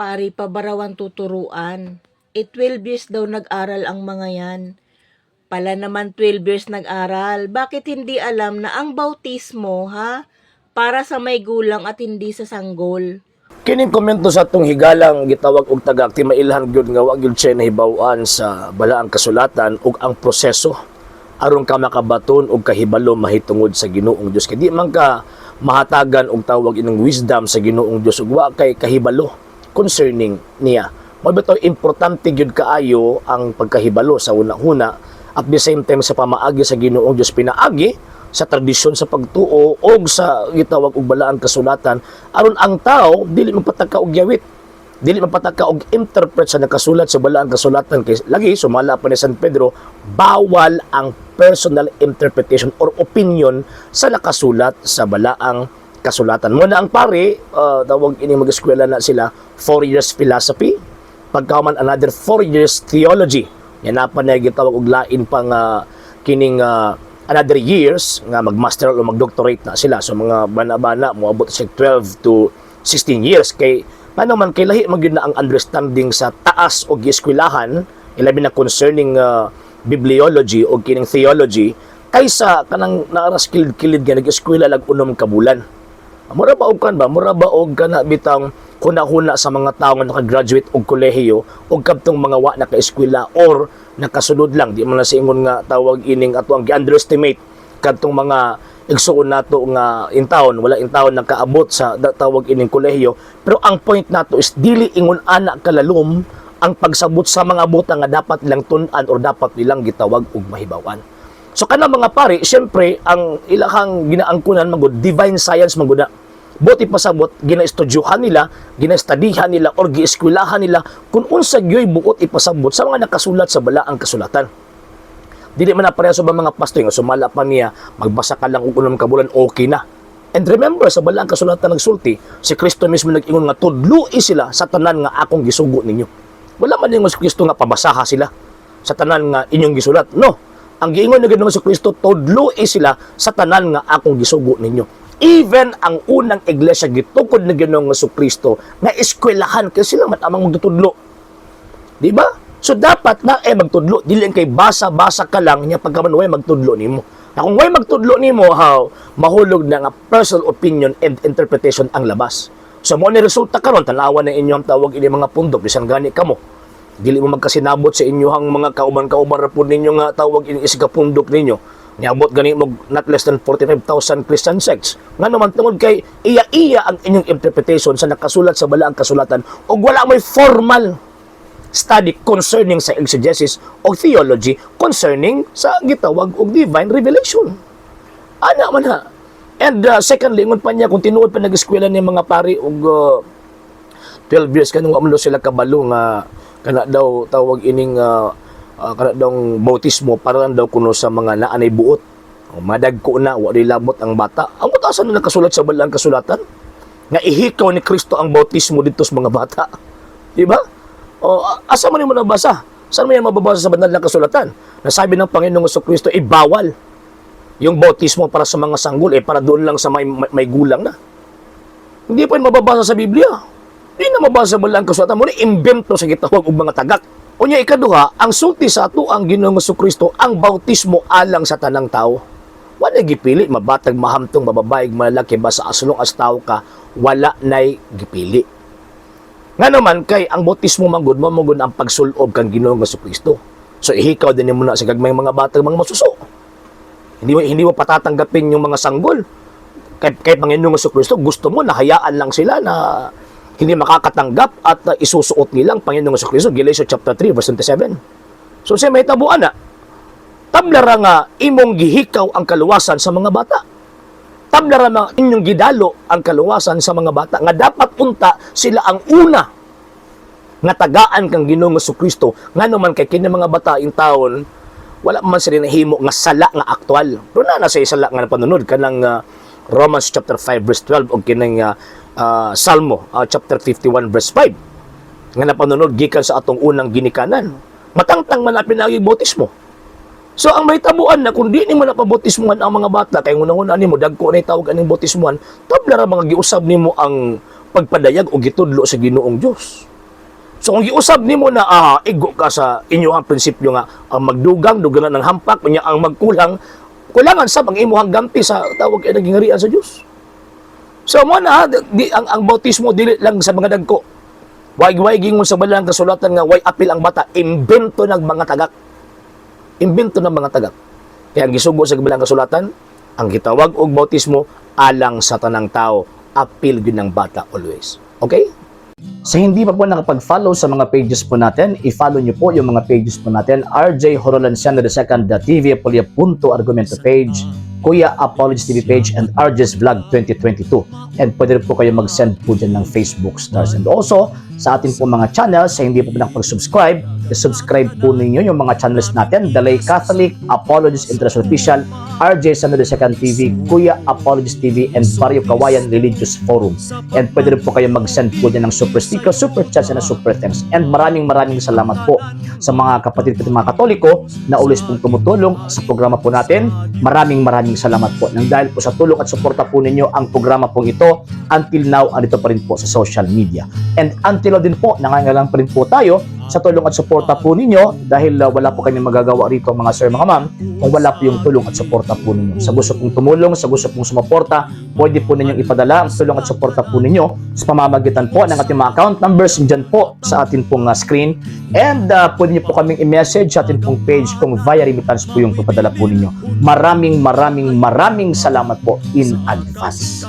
Pari pa ba raw ang tuturuan? E 12 years daw nag-aral ang mga yan. Pala naman 12 years nag-aral. Bakit hindi alam na ang bautismo, ha? Para sa may gulang at hindi sa sanggol. Kining komento sa atong higalang gitawag og tagak, timailhan gyud nga wa gyud siya nahibaw-an sa balaang kasulatan ug ang proseso aron ka makabaton og kahibalo mahitungod sa Ginoong Dios, kay di man ka mahatagan og tawag ining wisdom sa Ginoong Dios ug wa kay kahibalo concerning niya. Mao bitaw importante gyud kaayo ang pagkahibalo sa una-huna, at the same time sa pamaagi sa Ginoong Dios, pinaagi sa tradisyon sa pagtuo o sa gitawag og balaang kasulatan, aron ang tao dili magpataka og yawit, dili magpataka og interpret sa nakasulat sa balaang kasulatan, kay lagi sumala pa ni San Pedro, bawal ang personal interpretation or opinion sa nakasulat sa balaang kasulatan. Mo na ang pare, tawag ini, mag-eskwela na sila 4 years philosophy, pagkaman another 4 years theology. Yan na pa na gitawag og lain pa nga kining another years nga mag-master o mag-doctorate na sila. So mga bana-bana moabot sa 12 to 16 years, kay paano man kay lahi man gyud na ang understanding sa taas og eskwelahan, ilabi na concerning bibliology o kining theology, kaysa kanang naaras kilid-kilid nga nag-eskwela lag 6 ka bulan. Mura ba og kan ba? Mura ba og kana bitang huna-huna sa mga tao nga nakagraduate og kolehiyo og kadtong mga wa naka-eskwela or nakasulod lang? Di man na sa ingon nga tawag ining ato ang gi-underestimate kadtong mga igsuon nato nga in town wala in town nakaabot sa tawag ining kolehiyo. Pero ang point nato is dili ingon ana kalalom ang pagsabot sa mga butang nga dapat lang tun-an or dapat nilang gitawag og mahibawan. So kanang mga pari, syempre ang ilahang ginaangkunan magud divine science magud na. Buot ipasabot, ginaestudyuhan nila, ginastudihan nila or gieskwelahan nila kung unsa gyoy buot ipasabot sa mga nakasulat sa balaang kasulatan. Dili man na pareha sa mga pastor nga sumala pa niya, magbasa ka lang og 6 ka bulan, okay na. And remember, sa balaang kasulatan nagsulti, si Kristo mismo nag-ingon nga tudloi sila sa tanan nga akong gisugo ninyo. Wala man ingon si Kristo nga pabasaha sila sa tanan nga inyong gisulat. No. Ang giingon na Ginoong si Kristo, tudloi sila sa tanan nga akong gisugo ninyo. Even ang unang iglesia gitukod ni Ginoong Kristo nga eskwelahan kay sila man amang magtutudlo. Di ba? So dapat na eh magtudlo, dili kay basa-basa ka lang nya pagka man way magtudlo nimo. Na kung way magtudlo nimo, how mahulog na nga personal opinion and interpretation ang labas. So mo ni resulta karon, tan-awa na inyong tawag ini mga pundok, bisan gani kamo. Dili mo magkasinabot sa inyong mga kauban-kauban ra pud ninyo nga tawag ini isig ka pundok ninyo. Niabot gani mo not less than 45,000 Christian sects. Nga naman tungod kay iya-iya ang inyong interpretation sa nakasulat sa balaang kasulatan ug wala mo'y formal study concerning sa exegesis o theology concerning sa gitawag og divine revelation. Ana man ha. And secondly, ingon pa niya kung tinuod pa nag-eskwela ni mga pari og 12 years, kanang wa man daw sila kabalo nga kana daw tawag ining kana daw bautismo para lang daw kuno sa mga naanay buot. O, madagko na, wa labot ang bata. Ang asa na nakasulat sa balaang kasulatan nga ihikaw ni Kristo ang bautismo dito sa mga bata? Di ba? O, asa man mo nabasa? Saan mo yan mababasa sa banal na kasulatan? Nasabi ng Panginoong Kristo, eh, bawal yung bautismo para sa mga sanggol, eh, para doon lang sa may gulang na. Hindi pa yun mababasa sa Biblia. Hindi na mabasa sa balaang kasulatan. Muna, imbento sa gitawag og mga tagak. Unya ikaduha, ang sulti sa ato ang Ginoong Kristo, ang bautismo alang sa tanang tao. Wala gipili, mabatag, mahamtong, mababae, malalaki, basta as long as tao ka, wala na'y gipili. Nga naman kay ang bautismo manggod mo manggod ang pagsulob kang Ginoong Kristo. So ihikaw din mo na sa gagmay mga batag, mga masuso. Hindi mo patatanggapin yung mga sanggol. Kay Panginoong Kristo, gusto mo na hayaan lang sila na hindi makakatanggap at isusuot nilang Panginoong Kristo, Galatians chapter 3 verse 27. So siya may tabuan na. Tablara nga imong gihikaw ang kaluwasan sa mga bata. Tablara nga inyong gidalo ang kaluwasan sa mga bata nga dapat unta sila ang una nga tagaan kang Ginoong Kristo, ngano man kay kini mga bata in taon wala man sila nahimo nga sala nga aktual. Pero na sa sala nga napanunod kanang Romans chapter 5 verse 12 og kining Salmo chapter 51 verse 5 nga napanunod gikan sa atong unang ginikanan. Matangtang man na pinagi bautismo. So ang mahitabuan na kung di nimo napabautismuhan ang mga bata kay unang-una nimo dagko na tawag aning bautismuhan, tabla ra mga giusab nimo ang pagpadayag o gitudlo sa Ginoong Dios. So kung giusab nimo na igo ka sa inyong prinsipyo nga ang magdugang dugangan ng hampak, unya ang magkulang kulangan sab ang imuhang gamti sa tawag kay nagingarian sa Dios. So mo na di, ang bautismo dili lang sa mga dagko. Way gingon sa balaang kasulatan nga way apil ang bata, imbento ng mga tagak. Imbento ng mga tagak. Kaya ang gisugo sa balaang kasulatan, ang gitawag og bautismo alang sa tanang tao, apil gyud ng bata always. Okay? Sa hindi pa po nakapag-follow sa mga pages po natin, i-follow nyo po yung mga pages po natin. RJ Horolanciano II, TV Apolia Punto Argumento page, Kuya Apologies TV page, and RJ's Vlog 2022. And pwede rin po kayo mag-send po dyan ng Facebook stars. And also, sa ating po mga channels, sa hindi po nakapag-subscribe, i-subscribe po ninyo yung mga channels natin. Dalay Catholic, Apologies International Official, RJ Sano II TV, Kuya Apologies TV, and Barrio Kawayan Religious Forum. And pwede rin po kayo mag-send po dyan ng super sticker, super chats, and super thanks. And maraming maraming salamat po sa mga kapatid ko mga Katoliko na always pong tumutulong sa programa po natin. Maraming maraming salamat po. Nang dahil po sa tulong at suporta po ninyo ang programa pong ito, until now, andito pa rin po sa social media. And until now din po, nangangailangan pa rin po tayo sa tulong at suporta po ninyo dahil wala po kami magagawa rito, mga sir, mga ma'am, kung wala po yung tulong at suporta po ninyo. Sa gusto pong tumulong, sa gusto pong sumuporta, pwede po ninyong ipadala ang tulong at suporta po ninyo sa pamamagitan po ng ating mga account numbers dyan po sa atin pong screen. And pwede niyo po kaming i-message sa atin pong page kung via remittance po yung papadala po ninyo. Maraming maraming maraming salamat po in advance.